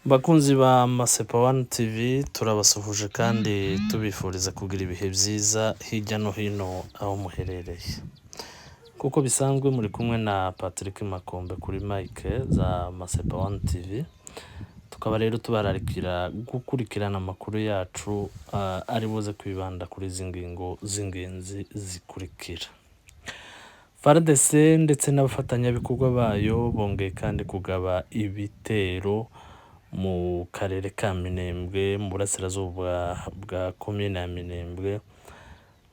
Bakunzi ba Masepa One TV, turabasuhuje kandi tubifuriza kugira ibihe byiza hirya no hino aho muherereye. Kuko bisanzwe muri kumwe na Patrick Makombe kuri mic za Masepa One TV, tukaba rero tubararikira gukurikirana amakuru yacu ari buze kwibanda kuri izi ngingo z'ingenzi zikurikira. FARDC ndetse n'abafatanyabikorwa bayo bongeye kandi kugaba ibitero mu karere ka Minembwe, mu burasirazuba bwa komine ya Minembwe,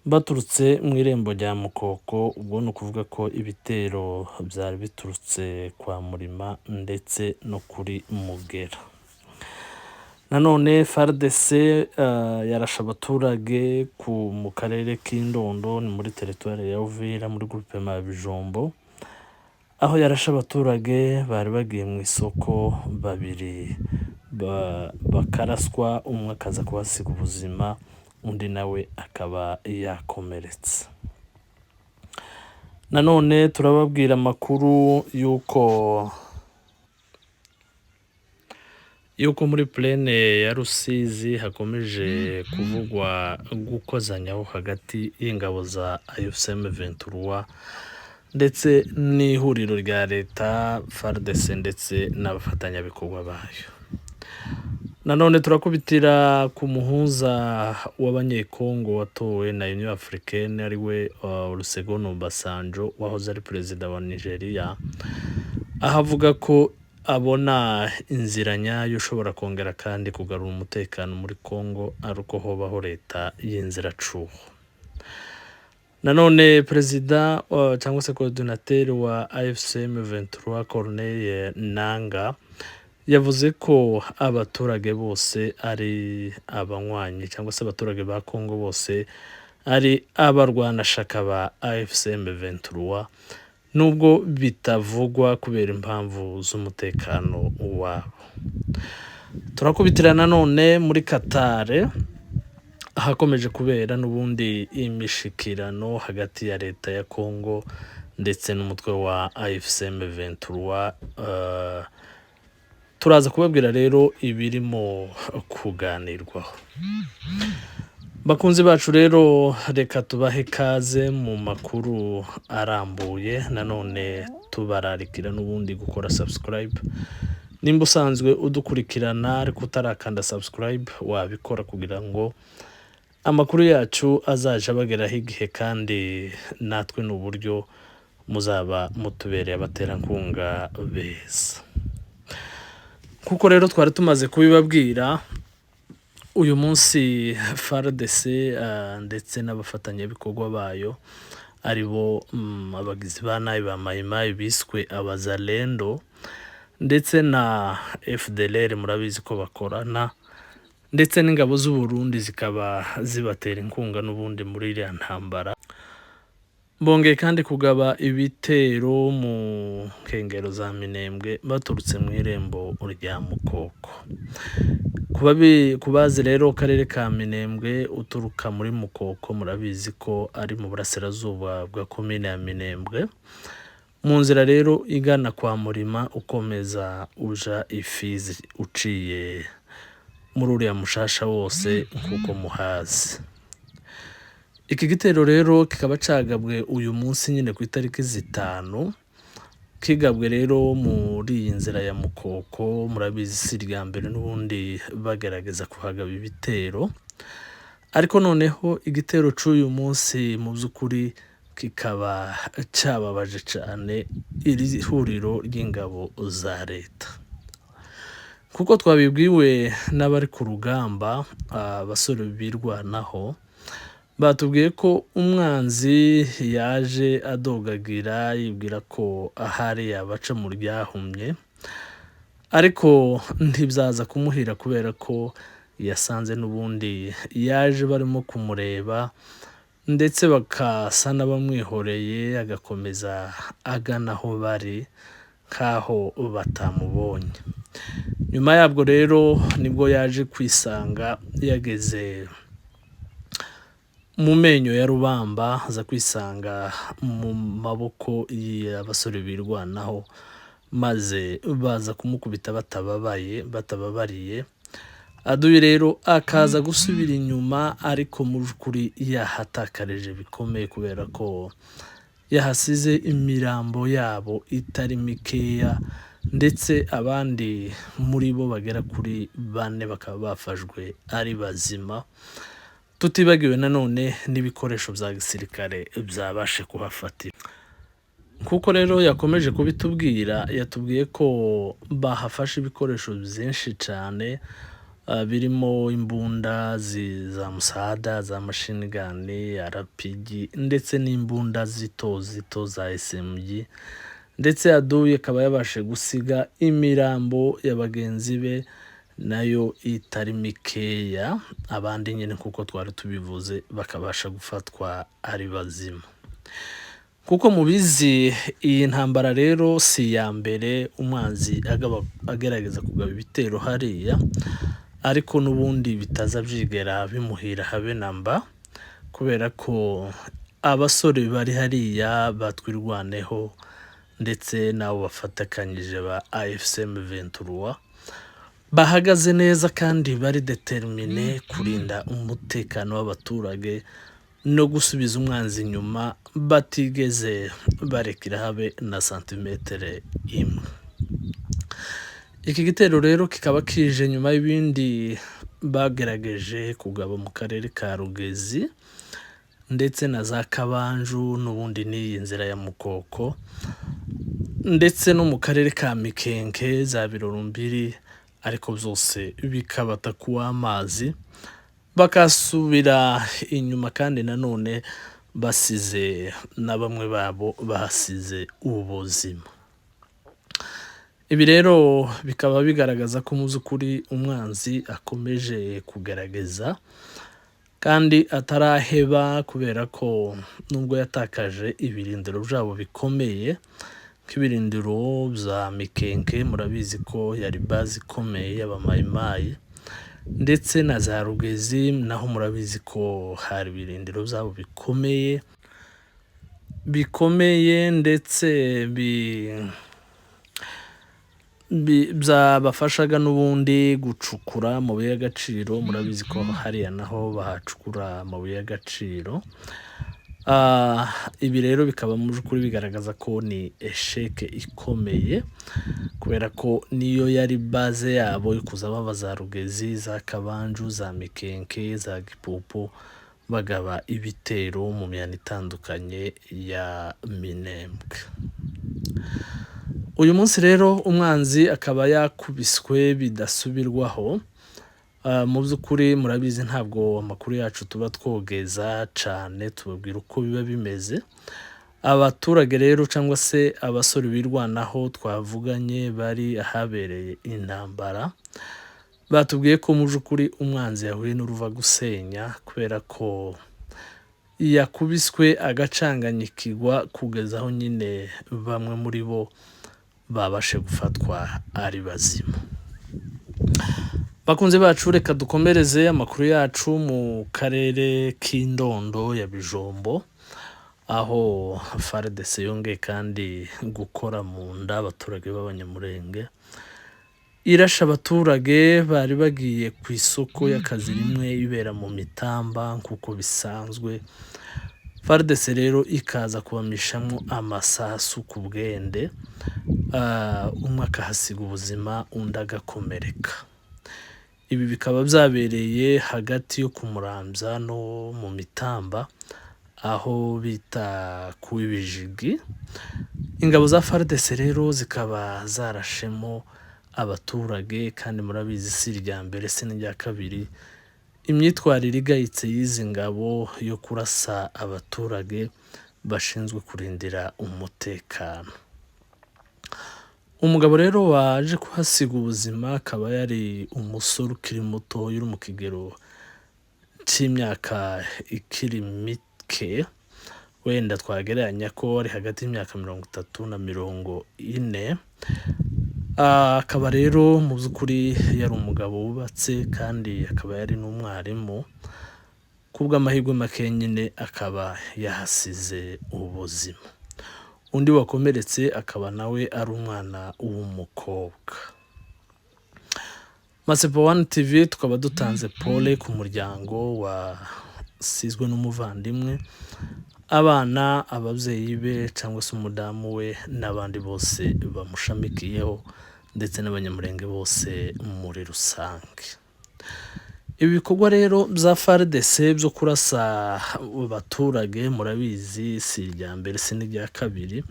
baturutse mu irembo rya Mukoko. Ubwo ni ukuvuga ko ibitero byari biturutse kwa Murima ndetse no kuri Mugera. Nanone FARDC yarashe abaturage mu karere k'Indondo, ni muri teritwari ya Uvira, muri groupement ya Bijombo, aho yarashe abaturage bari bagiye mu isoko, babiri bakaraswa, umwe akaza kuhasiga ubuzima, undi nawe akaba yakomeretse. Nanone turababwira amakuru y'uko muri plaine ya Rusizi hakomeje kuvugwa gukozanyaho hagati y'ingabo za AFC M23 ndetse n'ihuriro rya leta FARDC ndetse n'abafatanyabikorwa bayo. Nanone turakubitira ku muhuza w'Abanyekongo watowe na Union Africaine, ariwe Olusegun Obasanjo wahoze ari perezida wa Nigeria, aho avuga ko abona inzira nyayo ishobora kongera kandi kugarura umutekano muri Congo ari uko hobaho leta y'inziracuho. Nanone perezida cyangwa se coordinateur wa AFC M23, Corneille Nanga, yavuze ko abaturage bose ari abanywanyi, cyangwa se abaturage ba Congo bose ari abarwanashaka ba AFC M23, nubwo bitavugwa kubera impamvu z'umutekano wabo. Turakubitira nanone muri Qatar, ahakomeje kubera n'ubundi imishikirano hagati ya leta ya Congo ndetse n'umutwe wa AFC M23. Turaza kubabwira rero ibirimo kuganirwaho. Bakunzi bacu rero, reka tubahe ikaze mu makuru arambuye. Nanone tubararikira n'ubundi gukora subscribe. Nimba usanzwe udukurikirana ariko utarakanda subscribe, wabikora kugira ngo amakuru yacu azaje abageraho igihe, kandi natwe ni uburyo muzaba mutubereye abaterankunga beza. Kuko rero twari tumaze kubibabwira, uyu munsi FARDC ndetse n'abafatanyabikorwa bayo, ari bo abagizi ba nabi ba Mayimayi biswe Abazalendo ndetse na FDLR, murabizi ko bakorana, ndetse n'ingabo z'u Burundi zikaba zibatera inkunga n'ubundi muri iriya ntambara, bongeye kandi kugaba ibitero mu nkengero za Minembwe baturutse mu irembo rya Mukoko. Ku bazi rero akarere ka Minembwe, uturuka muri Mukoko, murabizi ko ari mu burasirazuba bwa komine ya Minembwe, mu nzira rero igana kwa Murima, ukomeza uja Ifizi, uciye muri uriya mushasha wose nk'uko muhazi. Iki gitero rero kikaba cagabwe uyu munsi nyine ku itariki 5, kigabwe rero muri iyi nzira ya Mukoko. Murabizi si irya mbere n'ubundi bagerageza kuhagaba ibitero, ariko noneho igitero c'uyu munsi mu by'ukuri kikaba cyababaje cyane iri huriro ry'ingabo za leta. Kuko twabibwiwe n'abari ku rugamba, abasore birwanaho, batubwiye ko umwanzi yaje adogagira yibwira ko ahari yabaca mu ryahumye, ariko ntibyaza kumuhira kubera ko yasanze n'ubundi yaje barimo kumureba, ndetse bakasa n'abamwihoreye, agakomeza agana aho bari nk'aho batamubonye. Nyuma yabwo rero nibwo yaje kwisanga yageze mu menyo ya rubamba, aza kwisanga mu maboko y'abasore birwanaho. Maze baza kumukubita batababaye, batababariye. Aduyi rero akaza gusubira inyuma, ariko mu by'ukuri yahatakarije bikomeye, kubera ko yahasize imirambo yabo itari mikeya, ndetse abandi muri bo bagera kuri bane bakaba bafashwe ari bazima, tutibagiwe nanone n'ibikoresho bya gisirikare byabashe kuhafatira. Kuko rero yakomeje kubitubwira, yatubwiye ko bahafashe ibikoresho byinshi cyane, birimo imbunda za musada, za machine gun, RPG, ndetse n'imbunda zito zito za SMG. Ndetse aduyi akaba yabashe gusiga imirambo ya bagenzi be nayo itari mikeya, abandi nyine kuko twari tubivuze bakabasha gufatwa ari bazima. Kuko mubizi, iyi ntambara rero si iya mbere umwanzi agerageza kugaba ibitero hariya, ariko n'ubundi bitaza byigera bimuhira habe na mba, kubera ko abasore bari hariya batwirwaneho ndetse n'abo bafatakanyije ba AFC M23 bahagaze neza kandi bari déterminés kurinda umutekano w'abaturage no gusubiza umwanzi inyuma batigeze barekera habe na santimetero imwe. Iki gitero rero kikaba kije nyuma y'ibindi bagerageje kugaba mu karere ka Rugezi ndetse na za Kabanju, n'ubundi n'iyi nzira ya Mukoko, ndetse no mu karere ka Mikenke, za Birorumbiri, ariko byose bikabata kuw'amazi, bakasubira inyuma, kandi nanone basize na bamwe babo bahasize ubuzima. Ibi rero bikaba bigaragaza ko mu by'ukuri umwanzi akomeje kugerageza kandi ataraheba, kubera ko nubwo yatakaje ibirindiro byabo bikomeye nk'ibirindiro bya Mikenke, murabizi ko yari base ikomeye y'abamayimayi, ndetse na za Rugezi naho murabizi ko hari ibirindiro byabo bikomeye bikomeye, ndetse byabafashaga n'ubundi gucukura amabuye y'agaciro. Murabizi ko hariya naho bahacukura amabuye y'agaciro. Ibi rero bikaba mu by'ukuri bigaragaza ko ni échec ikomeye, kubera ko niyo yari base yabo yo kuza bava za Rugezi, za Kabanju, za Mikenke, za Gipupu, bagaba ibitero mu mihanda itandukanye ya Minembwe. Uyu munsi rero umwanzi akaba yakubiswe bidasubirwaho. Mu by'ukuri murabizi, ntabwo amakuru yacu tuba twogeza cyane, tubabwira uko biba bimeze. Abaturage rero cyangwa se abasore birwanaho twavuganye bari ahabereye intambara batubwiye ko mu by'ukuri umwanzi yahuye n'uruva gusenya, kubera ko yakubiswe agacanganyikirwa kugeza aho nyine bamwe muri bo babashe gufatwa ari bazima. Bakunze bacu, reka dukomereze amakuru yacu mu karere k'Indondo ya Bijombo, aho FARDC yongeye kandi gukora mu nda abaturage b'Abanyamurenge, irasha abaturage bari bagiye ku isoko y'akazi rimwe ibera mu Mitamba nk'uko bisanzwe. FARDC rero ikaza kubamishamo amasasu ku bwende, umwe akahasiga ubuzima, undi agakomereka. Ibi bikaba byabereye hagati yo ku Muramvya no mu Mitamba, aho bita ku Ibijigi. Ingabo za FARDC rero zikaba zarashemo abaturage, kandi murabizi si irya mbere si n'irya kabiri imyitwarire igayitse y'izi ngabo yo kurasa abaturage bashinzwe kurindira umutekano. Umugabo rero waje kuhasiga ubuzima akaba yari umusore ukiri muto, uri mu kigero cy'imyaka ikiri mike, wenda twagereranya ko ari hagati y'imyaka 30 na 40. Akaba rero mu by'ukuri yari umugabo wubatse kandi akaba yari n'umwarimu. Kubw'amahirwe make nyine akaba yahasize ubuzima. Undi wakomeretse akaba nawe ari umwana w'umukobwa. Masepo One TV tukaba dutanze pole ku muryango wasizwe n'umuvandimwe, abana, ababyeyi be cyangwa se umudamu we n'abandi bose bamushamikiyeho ndetse n'Abanyamulenge bose muri rusange. Ibi bikorwa rero bya FARDC byo kurasa abaturage, murabizi, si irya mbere si n'irya kabiri,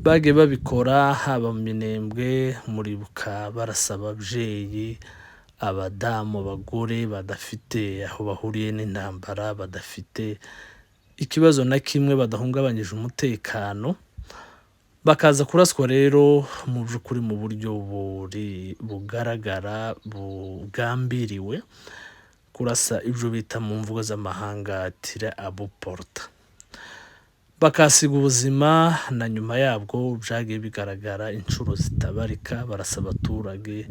bagiye babikora haba mu Minembwe, muribuka barasa ababyeyi, abadamu, abagore badafite aho bahuriye n'intambara, badafite ikibazo na kimwe, badahungabanyije umutekano, bakaza kuraswa rero mu by'ukuri mu buryo buri bugaragara bugambiriwe kurasa, ibyo bita mu mvugo z'amahanga tir à bout portant, bakasiga ubuzima. Na nyuma yabwo byagiye bigaragara inshuro zitabarika barasa abaturage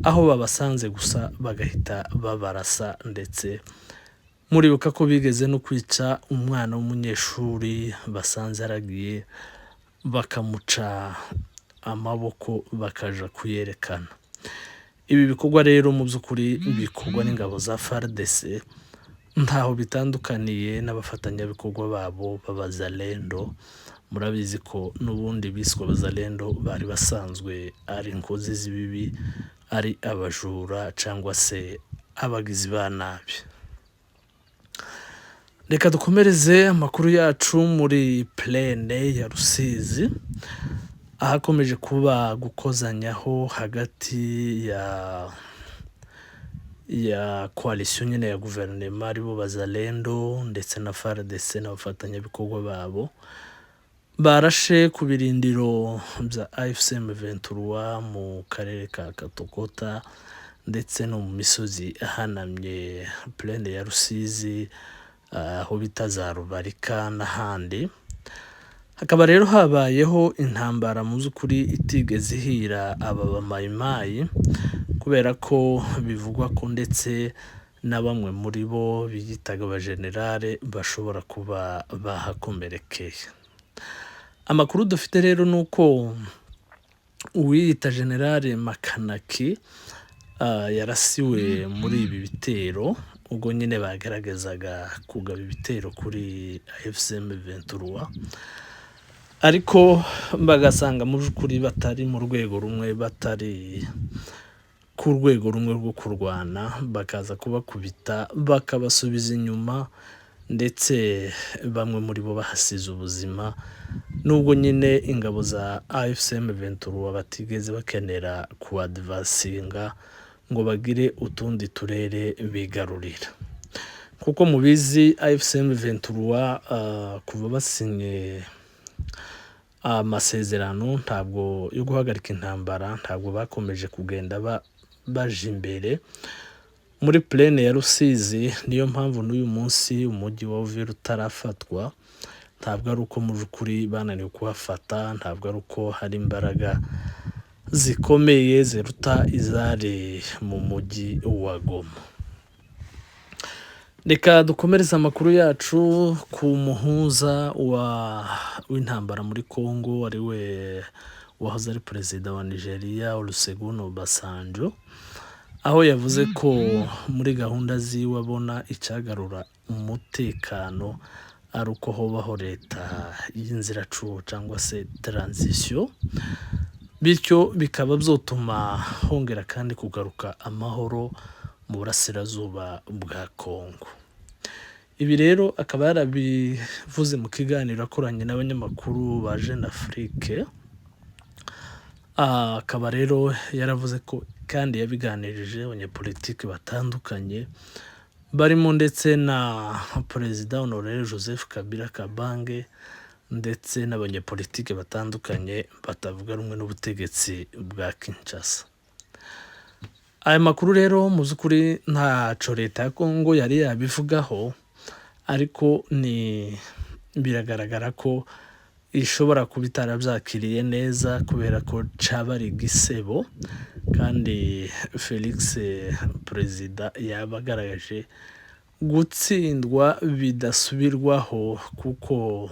aho babasanze gusa bagahita babarasa. Ndetse muribuka ko bigeze no kwica umwana w'umunyeshuri basanze aragiye, bakamuca amaboko bakaja kuyerekana. Ibi bikorwa rero mu by'ukuri bikorwa n'ingabo za FARDC ntaho bitandukaniye n'abafatanyabikorwa babo b'Abazalendo. Murabizi ko n'ubundi biswe Abazalendo bari basanzwe ari inkozi z'ibibi, ari abajura cyangwa se abagizi ba nabi. Reka dukomereze amakuru yacu muri plaine ya Rusizi, ahakomeje kuba gukozanyaho hagati ya coalition nyine ya guverinoma, aribo Bazalendo ndetse na FARDC n'abafatanyabikorwa babo, barashe ku birindiro bya AFC M23 mu karere ka Katogota ndetse no mu misozi ihanamye plaine ya Rusizi, aho bita za Rubarika n'ahandi. Hakaba rero habayeho intambara mu by'ukuri itigeze ihira aba bamayimayi, kubera ko bivugwa ko ndetse na bamwe muri bo biyitaga abajenerale bashobora kuba bahakomerekeye. Amakuru dufite rero ni uko uwiyita Generale Makanaki yarasiwe muri ibi bitero, ubwo nyine bageragezaga kugaba ibitero kuri AFC M23, ariko bagasanga mu by'ukuri batari mu rwego rumwe, batari ku rwego rumwe rwo kurwana, bakaza kubakubita bakabasubiza inyuma, ndetse bamwe muri bo bahasize ubuzima, nubwo nyine ingabo za AFC M23 batigeze bakenera kuadvancinga ngo bagire utundi turere bigarurira. Kuko mubizi, AFC M23 kuva basinye amasezerano ntabwo yo guhagarika intambara, ntabwo bakomeje kugenda baja imbere muri plaine ya Rusizi. Niyo mpamvu n'uyu munsi umujyi wa Uvira utarafatwa. Ntabwo ari uko mu by'ukuri bananiwe kuhafata, ntabwo ari uko hari imbaraga zikomeye ziruta izari mu mujyi wa Goma. Reka dukomereze amakuru yacu ku muhuza w'intambara muri Congo, ari we wahoze ari perezida wa Nigeria Olusegun Obasanjo, aho yavuze ko muri gahunda ziwe abona icyagarura umutekano ari uko hobaho leta y'inziracuho cyangwa se transition, bityo bikaba byotuma hongera kandi kugaruka amahoro mu burasirazuba bwa Congo. Ibi rero akaba yarabivuze mu kiganiro akoranye n'abanyamakuru ba Jeune Afrique. Akaba rero yaravuze ko kandi yabiganirije abanyepolitiki batandukanye, barimo ndetse na Perezida Honoré Joseph Kabila Kabange, ndetse n'abanyepolitiki batandukanye batavuga rumwe n'ubutegetsi bwa Kinshasa. Aya makuru rero mu by'ukuri ntaco leta ya Congo yari yabivugaho, ariko ni biragaragara ko ishobora kuba itarabyakiriye neza, kubera ko caba ari igisebo kandi Felix perezida yaba agaragaje gutsindwa bidasubirwaho, kuko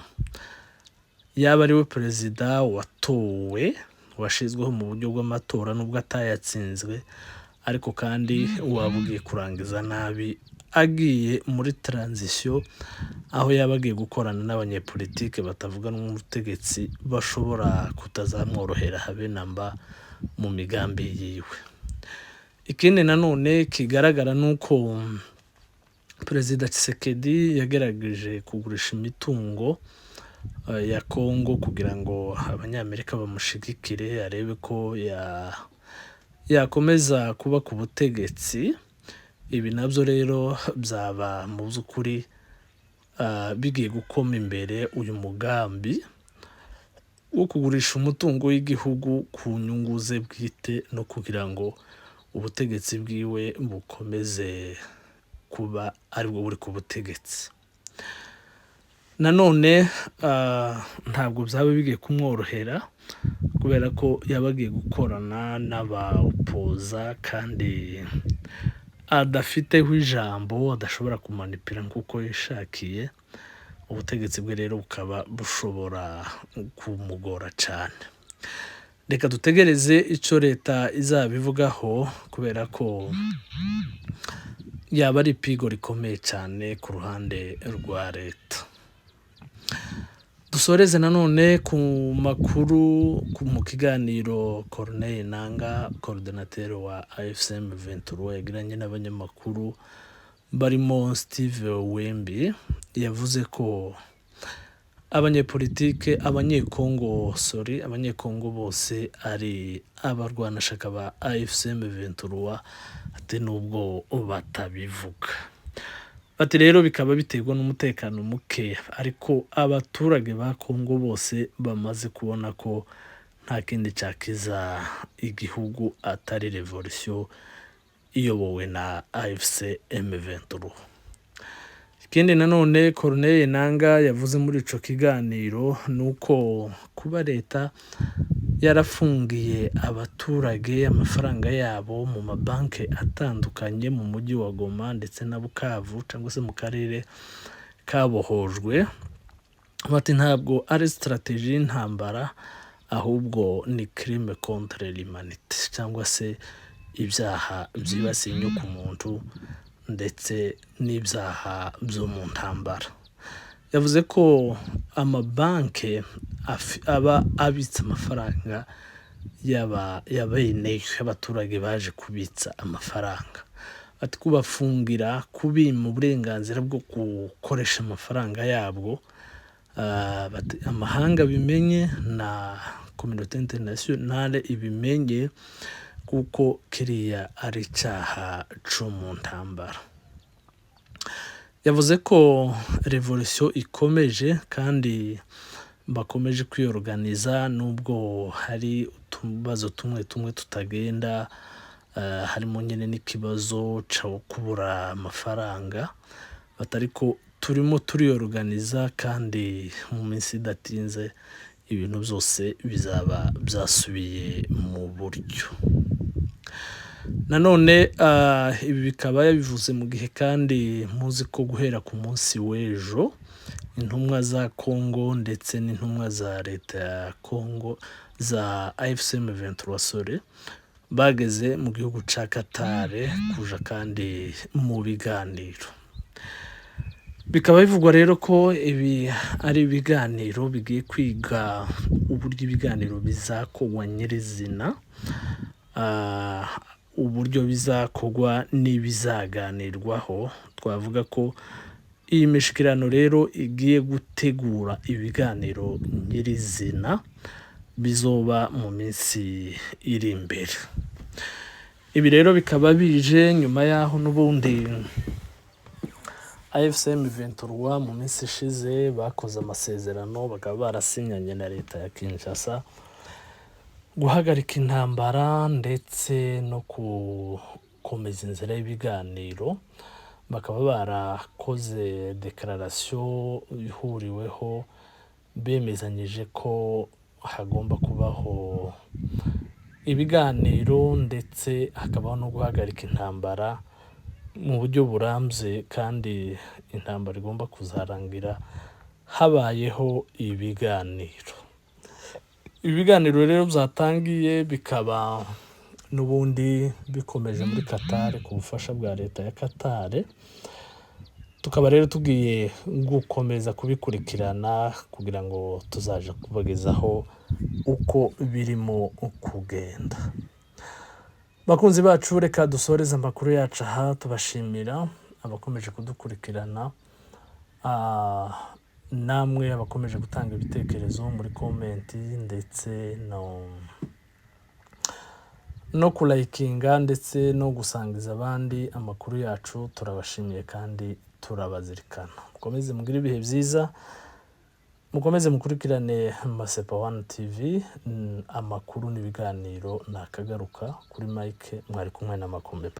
Yaba ari we perezida watowe, washyizweho mu buryo bw'amatora nubwo atayatsinzwe, ariko kandi waba ugiye kurangiza nabi agiye muri transition, aho yaba agiye gukorana n'abanyepolitike batavuga n'ubutegetsi bashobora kutazamworohera habe namba mu migambi yiwe. Ikindi nanone kigaragara ni uko Perezida Tshisekedi yagerageje kugurisha imitungo ya Kongo kugira ngo Abanyamerika bamushigikire, arebe ko yakomeza kuba ku butegetsi. Ibi nabyo rero byaba mu by'ukuri bigiye gukoma imbere uyu mugambi wo kugurisha umutungo w'igihugu ku nyungu ze bwite no kugira ngo ubutegetsi bwiwe bukomeze kuba aribwo buri ku butegetsi. Nanone ntabwo byaba bigiye kumworohera kubera ko yaba agiye gukorana n'abawupoza kandi adafiteho ijambo, adashobora kumanipira nk'uko yishakiye. Ubutegetsi bwe rero bukaba bushobora kumugora cyane. Reka dutegereze icyo leta izabivugaho, kubera ko yaba ari ipigo rikomeye cyane ku ruhande rwa leta. Dusoreze nanone ku makuru mu kiganiro Corneille Nanga, coordinateur wa AFC M23, yagiranye n'abanyamakuru barimo Steve Wembi. Yavuze ko abanyepolitike, Abanyekongo, sorry, Abanyekongo bose ari abarwanashyaka ba AFC M23, ati nubwo batabivuga. Bati rero bikaba biterwa n'umutekano muke, ariko abaturage ba Kongo bose bamaze kubona ko nta kindi cyakiza igihugu atari revolution iyobowe na AFC M23. Ikindi nanone Corneille Nanga yavuze muri ico kiganiro ni uko kuba leta yarafungiye abaturage amafaranga yabo mu mabanki atandukanye mu mujyi wa Goma ndetse na Bukavu, cyangwa se mu karere kabohojwe, bati ntabwo ari stratégie y'intambara, ahubwo ni crime contre l'humanité, cyangwa se ibyaha byibasiye inyokomuntu ndetse n'ibyaha byo mu ntambara. Yavuze ko amabanki aba abitse amafaranga ya bene y'abaturage baje kubitsa amafaranga, ati kubafungira, kubima uburenganzira bwo gukoresha amafaranga yabwo, amahanga bimenye na communauté internationale ibimenye, kuko kiriya ari icyaha cyo mu ntambara. Yavuze ko revolution ikomeje kandi bakomeje kwiyoruganiza nubwo hari utubazo tumwe tumwe tutagenda, harimo nyine n'ikibazo cyo kubura amafaranga, batari ko turimo turiyoruganiza kandi mu minsi idatinze ibintu byose bizaba byasubiye mu buryo. Nanone ibi bikaba yabivuze mu gihe kandi muzi ko guhera ku munsi w'ejo intumwa za Congo ndetse n'intumwa za leta ya Congo za AFC M23, sorry, bageze mu gihugu ca Qatar kuja kandi mu biganiro. Bikaba bivugwa rero ko ibi ari ibiganiro bigiye kwiga uburyo ibiganiro bizakorwa nyirizina, uburyo bizakorwa n'ibizaganirwaho. Twavuga ko iyi mishikirano rero igiye gutegura ibiganiro nyirizina bizoba mu minsi iri imbere. Ibi rero bikaba bije nyuma y'aho n'ubundi AFC M23 mu minsi ishize bakoze amasezerano, bakaba barasinyanye na leta ya Kinshasa guhagarika intambara ndetse no gukomeza inzira y'ibiganiro. Bakaba barakoze déclaration ihuriweho, bemezanyije ko hagomba kubaho ibiganiro ndetse hakabaho no guhagarika intambara mu buryo burambye, kandi intambara igomba kuzarangira Habayeho ibiganiro. Ibiganiro rero byatangiye, bikaba n'ubundi bikomeje muri Qatar ku bufasha bwa leta ya Qatar. Tukaba rero tugiye gukomeza kubikurikirana kugira ngo tuzaje kubagezaho uko birimo kugenda. Bakunzi bacu, reka dusoreze amakuru yacu aha, tubashimira abakomeje kudukurikirana, namwe abakomeje gutanga ibitekerezo muri comment ndetse no kurayikinga ndetse no gusangiza abandi amakuru yacu. Turabashimiye kandi turabazirikana. Mukomeze mugire ibihe byiza, mukomeze mukurikirane Masepa One TV, amakuru n'ibiganiro nakagaruka. Kuri mike mwari kumwe na Makombe.